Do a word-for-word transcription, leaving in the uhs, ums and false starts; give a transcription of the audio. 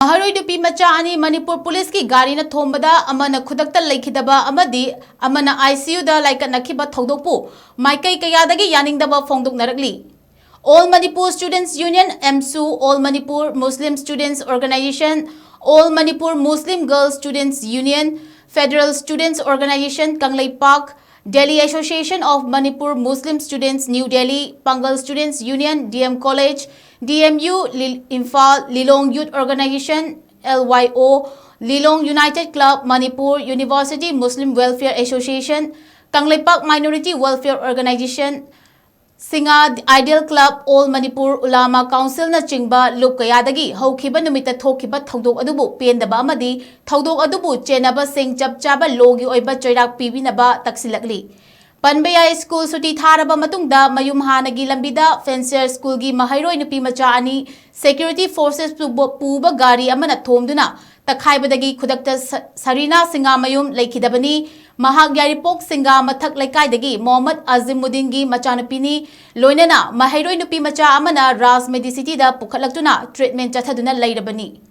ꯃꯍꯩꯔꯣꯏ ꯅꯨꯄꯤ ꯃꯆꯥ ꯑꯅꯤ ꯃꯅꯤꯄꯨꯔ ꯄꯨꯂꯤꯁꯀꯤ ꯒꯥꯔꯤꯅ ꯊꯣꯝꯕꯗ ꯑꯃꯅ ꯈꯨꯗꯛꯇ ꯂꯩꯈꯤꯗꯕ ꯑꯃꯗꯤ ꯑꯃꯅ ICUꯗ ꯂꯥꯏꯀꯠꯅꯈꯤꯕ ꯊꯧꯗꯣꯛꯄꯨ ꯃꯥꯏꯀꯩ ꯀꯌꯥꯗꯒꯤ ꯌꯥꯅꯤꯡꯗꯕ ꯐꯣꯡꯗꯣꯛꯅꯔꯛꯂꯤ꯫ All Manipur Students Union, AMSU, All Manipur Muslim Students Organization, All Manipur Muslim Girls Students Union, Federal Students Organization, Kangleipak, Delhi Association of Manipur Muslim Students, New Delhi, Pangal Students Union, DM College, DMU, Lil-, Imphal, Lilong Youth Organization, LYO, Lilong United Club, Manipur University Muslim Welfare Association, Kangleipak Minority Welfare Organization, Singa Ideal Club, All Manipur Ulama Councilꯅꯆꯤꯡꯕ ꯂꯨꯞ ꯀꯌꯥꯗꯒꯤ ꯍꯧꯈꯤꯕ ꯅꯨꯃꯤꯠꯇ ꯊꯣꯛꯈꯤꯕ ꯊꯧꯗꯣꯛ ꯑꯗꯨꯕꯨ ꯄꯦꯟꯗꯕ ꯑꯃꯗꯤ ꯊꯧꯗꯣꯛ ꯑꯗꯨꯕꯨ ꯆꯦꯟꯅꯕꯁꯤꯡ ꯆꯞ ꯆꯥꯕ ꯂꯣꯒꯤ ꯑꯣꯏꯕ ꯆꯩꯔꯥꯛ ꯄꯤꯕꯤꯅꯕ ꯇꯛꯁꯤꯜꯂꯛꯂꯤ꯫ ꯄꯟꯕ ꯌꯥꯏ, ꯁ꯭ꯀꯨꯜ ꯁꯨꯇꯤ ꯊꯥꯔꯕ ꯃꯇꯨꯡꯗ ꯃꯌꯨꯝ ꯍꯥꯟꯅꯒꯤ ꯂꯝꯕꯤꯗ ꯐꯦꯟꯁꯤꯌꯔ ꯁ꯭ꯀꯨꯜꯒꯤ ꯃꯍꯩꯔꯣꯏ ꯅꯨꯄꯤ ꯃꯆꯥ ꯑꯅꯤ ꯁꯦꯀ꯭ꯌꯨꯔꯤꯇꯤ ꯐꯣꯔꯁꯦꯁ ꯄꯨꯕ, ꯄꯨꯕ ꯒꯥꯔꯤ ꯑꯃꯅ ꯊꯣꯝꯗꯨꯅ ꯇꯛꯈꯥꯏꯕꯗꯒꯤ ꯈꯨꯗꯛꯇ ꯁ-, ꯁꯔꯤꯅꯥ ꯁꯤꯡꯒꯥꯃꯌꯨꯝ ꯂꯩꯈꯤꯗꯕꯅꯤ꯫ ꯃꯍꯥꯛ ꯌꯥꯏꯔꯤꯄꯣꯛ ꯁꯤꯡꯒꯥ ꯃꯊꯛ ꯂꯩꯀꯥꯏꯗꯒꯤ ꯃꯣꯍꯝꯃꯗ ꯑꯖꯤꯃꯨꯗꯤꯟꯒꯤ ꯃꯆꯥꯅꯨꯄꯤꯅꯤ꯫ ꯂꯣꯏꯅꯅ ꯃꯍꯩꯔꯣꯏ ꯅꯨꯄꯤ ꯃꯆꯥ ꯑꯃꯅ ꯔꯥꯖ ꯃꯦꯗꯤꯁꯤꯇꯤꯗ ꯄꯨꯈꯠꯂꯛꯇꯨꯅ ꯇ꯭ꯔꯤꯠꯃꯦꯟ ꯆꯠꯊꯗꯨꯅ ꯂꯩꯔꯕꯅꯤ꯫